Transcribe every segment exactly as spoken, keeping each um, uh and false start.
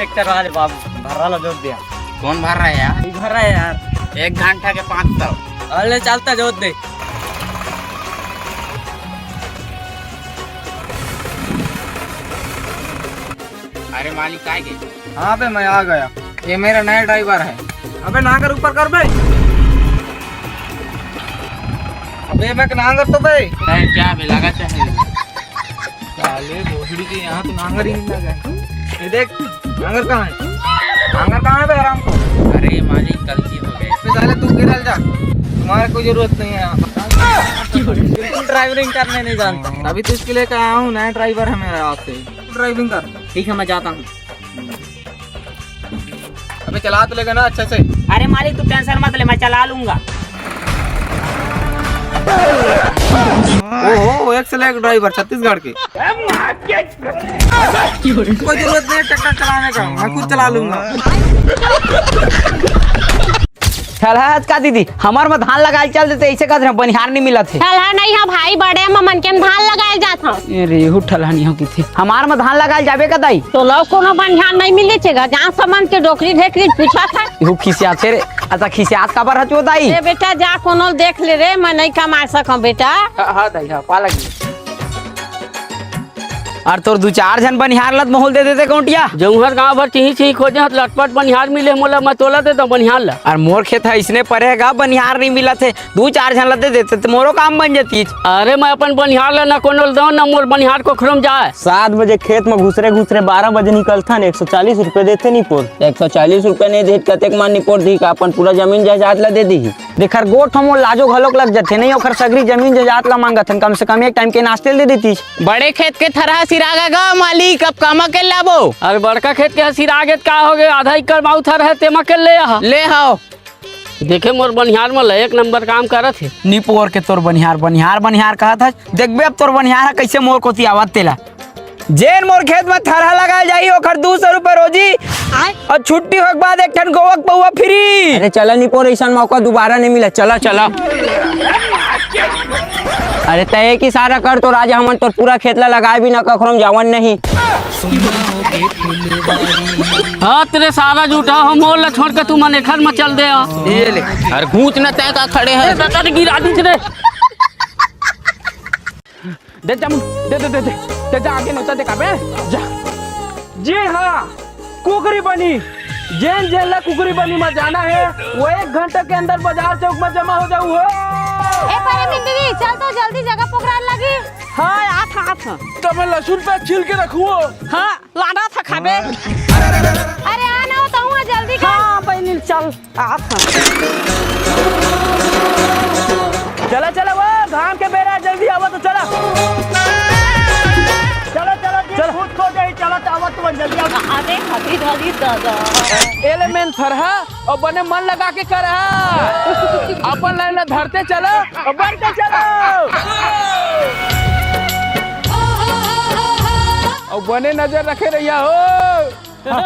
Tractor वाले बाबू, भर्रा ला जोत दे। कौन भर्रा है यार? ये भर्रा है यार। एक घंटा के पाँच सौ। अरे चलता जोत दे। अरे मालिक, आ गए? हाँ बे, मैं आ गया। ये मेरा नया ड्राइवर है। अबे नांगर ऊपर कर बे। अबे मैं नांगर तो बे। अरे क्या बे, लगा चाहे? साले भोसड़ी के यहाँ तो नांगर ही नहीं लगा है। ये देख, नांगर कहाँ है? नांगर कहाँ है बे हराम को? अरे मालिक, गलती हो गई। अबे साले तू गिरल जा, तुम्हारे कोई जरूरत नहीं है यहाँ। बिल्कुल ड्राइविंग करने नहीं जानता। अभी तो इसके लेके आया हूँ, नया ड्राइवर है मेरा आज से। ड्राइविंग कर। ठीक है, मैं जाता हूँ। अबे चला तो लेगा ना अच्छे से? अरे मालिक, तू टेंशन मत ले, मैं चला लूंगा। ओहो, एक से एक ड्राइवर छत्तीसगढ़ के। कोई जरूरत नहीं है ट्रैक्टर चलाने का, मैं खुद चला लूंगा। ठलहा हस का दीदी, हमर म धान लगाए चल देते, ऐसे कहत रहे, बनिहार नहीं मिलत हे। ठलहा नहीं हा भाई, बड़े म मन के म धान लगाए जात हा। ए रे, एहू ठलहा नहीं हो किथे। हमार म धान लगाए जाबे का दाई? तो लो कोनो बनिहार नहीं मिले छे गा, जहाँ समन के डोकरी ढेकरी पूछा था। एहू खिसियात हे रे। अच्छा, खिसियात काबर हचो दाई? ए बेटा, जा कोनो ल देख ले रे, मैं नहीं कमा सकूं बेटा। हाँ, हाँ दाई, हाँ, पा लगी। अरे तोर दू चार झन बनिहार ल त मोला दे देते गौंटिया। जौहर गांव भर चिही चिही खोजे हत, लटपट बनिहार मिले मोला, मैं तोला दे दंव बनिहार ल। अरे मोर खेत ह इसने परे हे गा, बनिहार नहीं मिलत हे, दू चार झन ल दे देते त मोरो काम बन जतिस। अरे मैं अपन बनिहार ल न कोनो ल दंव, न मोर बनिहार कोखरो म जाय। सात बजे खेत म घुसरे घुसरे बारह बजे निकलथन, एक सौ चालीस रुपये देथे निपोर। एक सौ चालीस रुपये नहीं देही त कतेक मान निपोर दिही का, अपन पूरा जमीन जायदाद ल दे दिही। देख हर गोठ ह मोर लाजो घलोक लग जथे, नहीं ओखर सगरी जमीन जायदाद ला मांगत हन, कम से कम एक टाइम के नाश्ते ल दे देतिस। बड़े खेत के थरहा सिरागे गा मालिक, अब कामा के लाबो? अरे बड़का खेत के सिरागे त का होगे, आधा एकड़ माऊ थरहा हे, तेमा के ले आ। ले हाव। देखे मोर बनिहार मन ल एक नंबर काम करत हे। निपोर के तोर बनिहार, बनिहार, बनिहार कहत हस। देखबे अब तोर बनिहार ह कइसे मोर कोती आवत तेला। जेन मोर खेत म थरहा लगाए जाही, ओखर दू सौ रुपये रोजी। आय। अउ छुट्टी होए के बाद एक ठन गोवा के पौवा फ्री। अरे चला निपोर, अइसन मौका दोबारा नहीं मिला, चला, चला। अरे तैं एक इशारा कर, तोर आज हमन तोर पूरा खेत ला लगाए बिना कखरो म जावन नहीं। हाँ, तेरे सारा झूठा हो, मोर ला छोड़ के तू मन एखर म चल दे आ। ये ले। अरे घूंच न, तैं का खड़े हे? ए, दादा रे, गिरा दीस रे। दे जा, दे, दे, दे, दे, दे जा, आगे नोचा दे काबे, जा। जी हाँ, कुकरी बनी। जेन जेन ला कुकरी बनी म जाना हे, वो एक घंटा के अंदर बाजार चौक म जमा हो जाऊ हो। ए, परे मिंदरी, चल तो जल्दी, जगह पोकराए लगी। हाँ, आत हा, आत हा। तब मैं लहसुन प्याज छील के रखूँ हो। हाँ, लाना था खाबे। अरे आ ना हो, तहुआ जल्दी कर। हाँ, बहिनी, चल। आत हन। चला, चला, वो घाम के बेरा, जल्दी आवा तो चला। चला, चला, दिन चला। खुद खो जाई, चला, तो आवा तो जल्दी आवा। अरे, हबी धरी दादा। ए ले मेन थरहा, अउ बने मन लगा के करहा। अपन लाइन ला धरते चला, अउ बढ़ते चला। अउ बने नजर रखे रहिया हो। हाँ।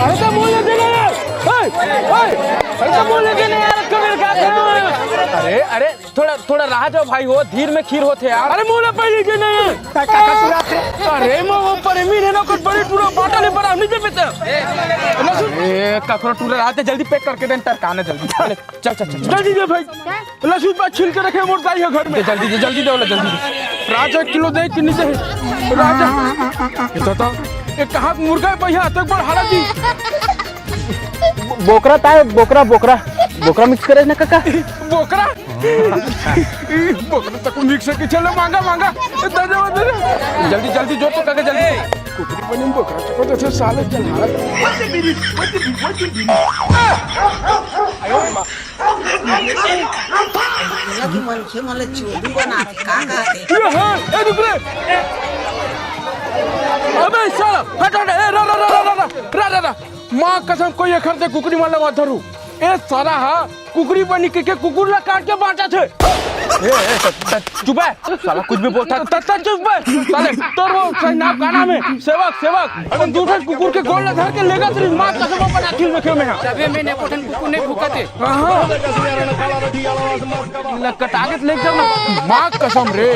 अरे तो मुंह लगे ना यार। ओए, ओए, अरे तो मुंह लगे ना यार, कमर का करो। अरे, अरे, थोड़ा, थोड़ा रहा जाओ भाई, वो धीर में खीर होथे यार। अरे मुंह ला पहले के नहीं। अरे मैं वो प्रेमी है ना, कुछ बड़ी टूरा बाटा ले पड़ा, नहीं दे बेटा। ए, ककरो टूरा रहते जल्दी पैक करके दे, टरकाना जल्दी। चल, चल, चल, चल। जल्दी दे भाई। लहसुन प्याज छील के रखे मोर दाई ह घर में। दे, जल्दी दे, जल्दी दे, वाला जल्दी दे। राजा एक किलो दे कि नहीं दे? राजा। ये तो, तो, ये कहाँ मुर्गा है भैया? तो एक बार हालत दी। बोकरा ताय, बोकरा, बोकरा। बोकरा मिक्स करे ना काका। बोकरा? बोकरा तक मिक्स के चलो मांगा, मांगा। दे दे, दे दे। जल्दी, जल्दी जो तो काका जल्दी। कुकरी बनी बोकरा चको जैसे साले चल हालत। आयो माँ। बोला कि मनखे मन ल चोदू बनाथे, का कहथे? ए, हाँ, ए, रुक रे। अबे साला, हट, हट, ए, रा, रा। माँ कसम, कोई एखर से कुकरी मन ल मत धरू। ए साला हा, कुकरी बनी के, के कुकुर ला काट के बांटा थे। ए, ए, त, त, चुप है, साला कुछ भी बोलता है। त, त, चुप है, साले, तोर वो सही नाम का नाम है? सेवक, सेवक, अपन दूसरे कुकुर के गोड़ ला धर के लेगा तेरी माँ कसम अपन आखिर में खेल में है। तभी मैं नेपोटन कुकुर नहीं भूखा थे। हाँ। लकटा के ले जाओ ना, माँ कसम रे,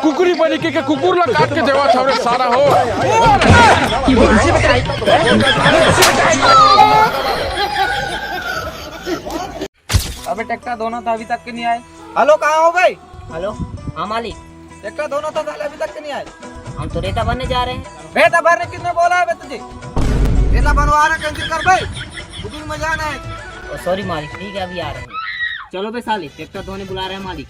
कुकुरी बनी के, के कुकुर ला काट के देवा छावरे सारा हो। अबे ट्रैक्टर दोनों तो अभी तक के नहीं आए। हेलो, कहाँ हो भाई? हेलो, हाँ मालिक। ट्रैक्टर दोनों तो साले अभी तक के नहीं आए। हम तो रेता भरने जा रहे हैं। रेता भरने किसने बोला है बे तुझे? रेता भरवा रहे, कैंसिल कर भाई, बुकिंग में जाना है। ओ सॉरी मालिक, ठीक है, अभी आ रहे हैं। चलो बे साले, ट्रैक्टर धोने बुला रहे हैं मालिक।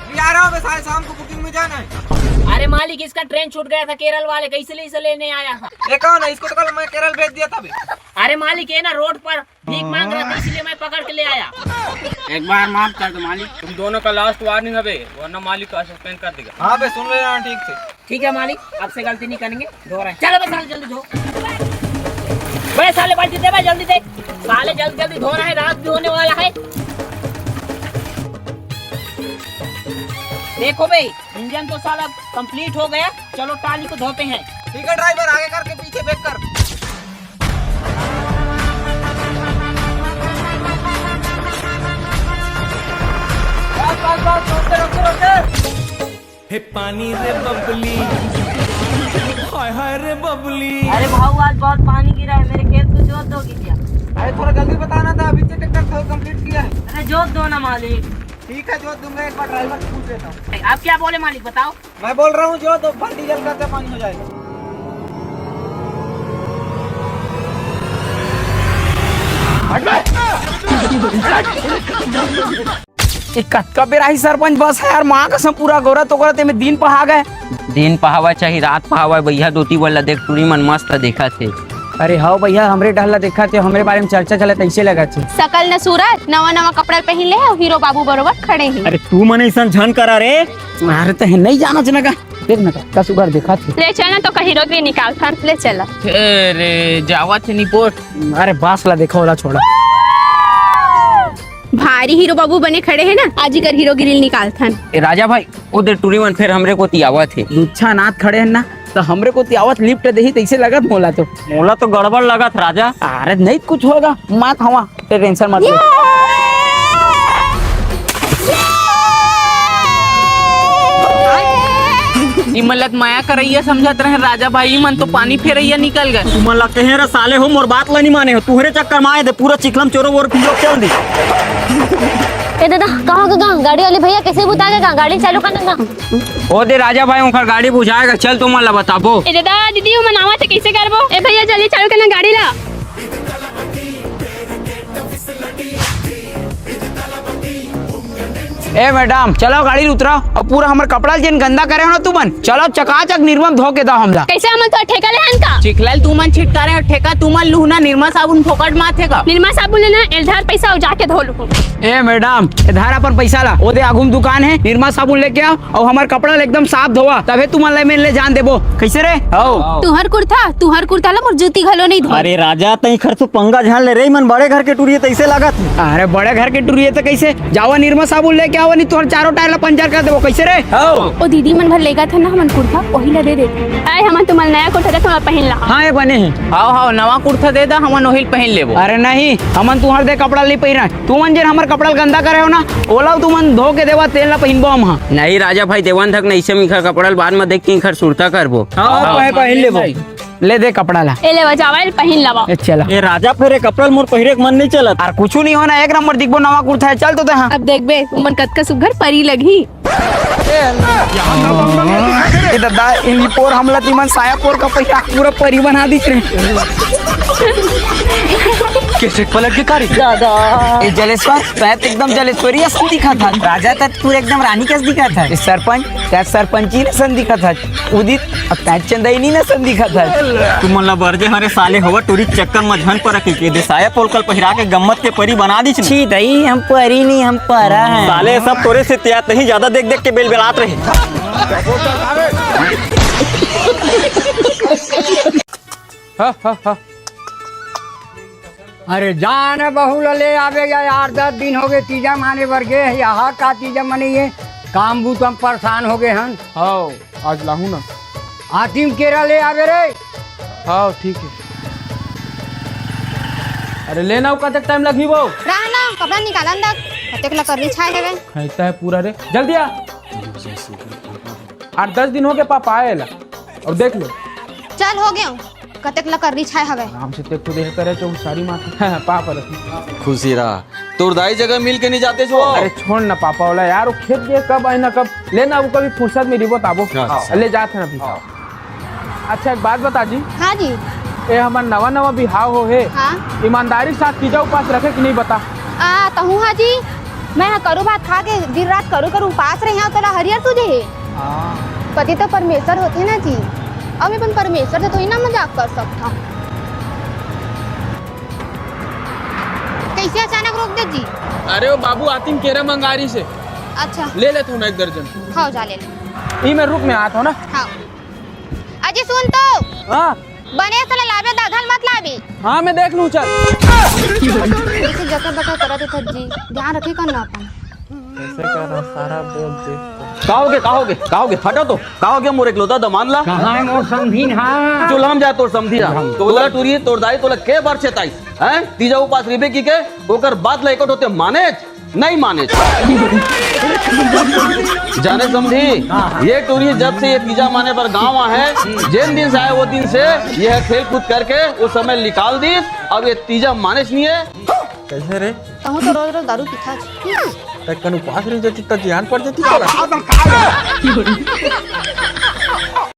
अभी आ रहा हूँ बे साले, शाम को बुकिंग में जाना है। अरे मालिक, इसका ट्रेन छूट गया था केरल वाले का, इसलिए इसे लेने आया। ये कौन है? इसको तो कल मैं केरल भेज दिया था बे। अरे मालिक, ये ना रोड पर भीख मांग रहा था, इसलिए मैं पकड़ के ले आया। एक बार माफ कर दो मालिक, तुम दोनों का लास्ट वार्निंग है बे, वरना मालिक का सस्पेंड कर देगा। हाँ बे, सुन ले रहा हूँ ठीक से। ठीक है मालिक, आपसे गलती नहीं करेंगे, धो रहे हैं। चलो बे साले, जल्दी धो। बे साले, बाल्टी दे बे, जल्दी दे। साले, जल्दी जल्दी धो रहे हैं, रात भी होने वाला है। देखो बे, इंजन तो साला कंप्लीट हो गया। चलो, ट्राली को धोते हैं। ठीक है ड्राइवर, आगे करके पीछे बैक कर। बस, बस, बस, रोक दे, रोक दे, रोक दे। हे पानी रे बबली, हाय हाय रे बबली। अरे भाऊ, आज बहुत पानी गिरा है, मेरे खेत को जोत दोगे क्या? अरे, थोड़ा जल्दी बताना था, अभी तो ट्रैक्टर कंप्लीट किया है। अरे, जोत दो ना मालिक। ठीक है, जोत दूंगा, एक बार ड्राइवर से पूछ लेता हूँ। आप क्या बोले मालिक, बताओ। मैं बोल रहा हूँ, जोत दो, भर डीजल खर्चा पानी हो जाएगा। ये कतका बेर आही सरपंच बस है यार, माँ कसम पूरा गोरा तो गोरा तेमे दिन पहा गए। दिन पहावा चाहे रात पहावा, भैया धोती वाला देख, टूरी मन मस्त देखत हे। अरे हव भैया, हमरे डहर ला देखत हे, हमरे बारे में चर्चा चलत ऐसे लगत हे। सकल न सूरत, नवा नवा कपड़ा पहन ले हे, हीरो बाबू बरोबर खड़े हे। अरे तू मन ऐसन झन करा रे। अरे तहे नहीं जाना जनगा, देख ना का सुगर देखत हे। ले चल ना तो कहीं हीरोगिरी निकाल थान, ले चला। अरे जावत हे निपोट। अरे बास ला देखो, ओला छोड़ा। भारी हीरो बाबू बने खड़े हे ना, आज इकर हीरोगिरी निकाल थान। ए राजा भाई, ओ दे टूरी मन फेर हमरे कोती आवत हे। लुच्छा नाथ खड़े हे ना, तो हमरे कोती आवत लिफ्ट देही तैसे लगत मोला तो। मोला तो गड़बड़ लगत राजा। अरे नहीं कुछ होगा, मात हवा, ते टेंशन मत ले। इमन ला त मया करैया समझत रहे राजा भाई, इमन तो पानी फेरैया निकल गए। तुमन ला कहे रे साले हो, मोर बात ला नहीं माने हो, तुहरे चक्कर में आए दे पूरा चिखलम चोरो वोर पियो चल दी। ए दादा, कहाँ का गाँव? गाड़ी वाले भैया कैसे बुता के गाँव? गाड़ी चालू करना गाँव। ओ दे राजा भाई, उनकर गाड़ी बुझाएगा, चल तुमन ला बताबो। ए दादा, दीदी, वो मनावा थे कैसे करबो? ए भैया, जल्दी चालू करना गाड़ी ला। ए मैडम, चलो गाड़ी उतराओ और पूरा हमर कपड़ा जेन गंदा करे हो ना तुमन, चलो चकाचक निरमा म धो के दो हमला। कैसे हमन तो ठेका ले हन का? चिखला ल तुमन छिटकारे हो, ठेका तुमन लूहू ना, निरमा साबुन फोकट माथे का। निरमा साबुन लेना, एलधार पैसा हो जाके धो लूहू। ए मैडम, एधार अपन पैसा ला, ओदे आगू म दुकान हे, निरमा साबुन लेके आओ। अउ हमर कपड़ा ल एकदम साफ धोवा, तभे तुमन ल एमेर ले जान देबो। कइसे रे? हव। तुंहर कुर्ता, तुंहर कुर्ता ल मोर जूती घलो नइ धोय। अरे राजा, तैं खर तू पंगा झन ले रे, मन बड़े घर के टुरी तइसे लागत। अरे बड़े घर के टुरी त कइसे? जावा निरमा साबुन लेके आवा, नहीं तुंहर चारों टायर ल पंचर कर देबो। कइसे रे? हव। ओ दीदी मन भर लेगत हे ना हमन कुर्ता, ओही ल दे दे। आय हमन तुमन नया कुर्ता दे, तुमन पहिन ला। हाँ, ये बने हे। हव हव, नवा कुर्ता दे दा, हमन ओही ल पहिन लेबो। अरे नहीं, हमन तुंहर दे कपड़ा ल नइ पहिरन। तुमन जेन हमर कपड़ा ल गंदा करे हो ना, ओला तुमन धो के देवा, तेन ला पहिनबो हम हा। नहीं राजा भाई, देवन धक नहीं से मिखर कपड़ा ल बाद में देख के इखर सुरता करबो। हाँ, हाँ, पह-, पहिन लेबो। ले दे कपड़ा ला। ए ले बजावा, ए पहिन लवा। ए चला। ए राजा, फेर ए कपड़ा ल मोर पहिरे के मन नहीं चलत। अरे कुछ नहीं होना, एक नंबर दिखबो, नवा कुर्ता हे, चल तो दे हाँ। अब देखबे, उमन कतका सुघर परी लगही। ए दादा, इनी पोर हमला तिमन साया पोर का पहिरा पूरा परी बना दिस रे। कैसे पलट के कारी? दादा। ए जलेश्वर, तैं त एकदम जलेश्वरी असन दिखत हस। राजा, तैं त पूरा एकदम रानी कस दिखत हस। ए सरपंच, तैं सरपंची असन दिखत हस। उदित, अब तैं चंदैनी असन दिखत हस। तुमन ला बरजे हरे साले हवा टुरी चक्कर म झन पर के, के दे साया पोलकल पहिरा के गम्मत के परी बना दिस। छी दई, हम परी नहीं, हम परा हैं। साले सब तोरे से तिया तही ज्यादा देख देख के बेल बेलात रहे। हा, हा, हा। अरे जा न बहू ल ले आबे गा, आठ दस दिन होगे तीजा माने बर गे हे, यहाँ का तीजा मने ये काम बूता म परेशान होगे हन। हव। आज लाहूँ ना। आतिम केरा ले आबे रे। हव, ठीक हे। अरे ले ना, अउ कतेक टाइम लगही वो? रह ना, कपड़ा निकालन दे, कतेक लकर्री छाय हवे। खैता हे पूरा रे, जल्दी आ। आठ दस दिन होगे पापा आए ला, अउ देख ले। चल हो गेंव। कतेक लकर्री छाय हवे। आराम से तें खुद देख करे चौक सारी माथे। पाप रस। खुशी रहा। तोर दाई जगह मिल के नहीं जाते छो। अरे छोड़ ना पापा वाला यार, वो खेत गे कब आए ना कब, ले ना वो कभी फुर्सत में रिबो ताबो। अच्छा। ले जात हे ना अभी। हाँ। अच्छा एक बात बता जी। हाँ जी। ए हमर नवा नवा बिहाव हो हे। हाँ। ईमानदारी के साथ तीजा उपास रखे कि नहीं बता? आ, तहूँ हाँ जी, मैं ह करू भात खा के दिन रात करू करू उपास रहे हंव, तोला हरियर सूझे हे। हाँ। पति तो परमेश्वर होथे ना जी, अउ मैं अपन परमेश्वर से थोड़ी ना मजाक कर सकथंव। कइसे अचानक रोक दे जी? अरे वो बाबू आतिम केरा मंगारिस हे। अच्छा। ले लेथंव ना एक दर्जन। हव जा ले ले। ई मैं रुक में आत हंव ना। हव। अजी सुन तो। हाँ। बने से लाबे, दघल मत लाबे। हाँ, मैं देख लूँ, चल। ऐसे जका बका करत हे जी, ध्यान रखे कर ना अपन। ऐसे कर रहा, सारा बोल दे। का होगे, का होगे, का होगे? फटा तो, का होगे मोर एकलौता दमांद ला? कहाँ हे मोर समधिन हा? चूल्हा म जाय तोर समधिन हा। हम तोला टूरी, तोर दाई तोला के बार चेताइस, हैं? तीजा उपास रिबे कहिके, ओकर बात ला एको ठो तें मानेच? नहीं माने। जाने समधी, ये टूरी जब से ये तीजा माने बर गांव आए हे, जेन दिन से आए हे, वो दिन से ये खेल कूद करके वो समय निकाल दिस। अब ये तीजा मानेच नहीं हे। कइसे रे? तहूँ तो रोज रोज दारू पीथस। तें कन उपास रही जाती त जियान पड़ जाती तोला।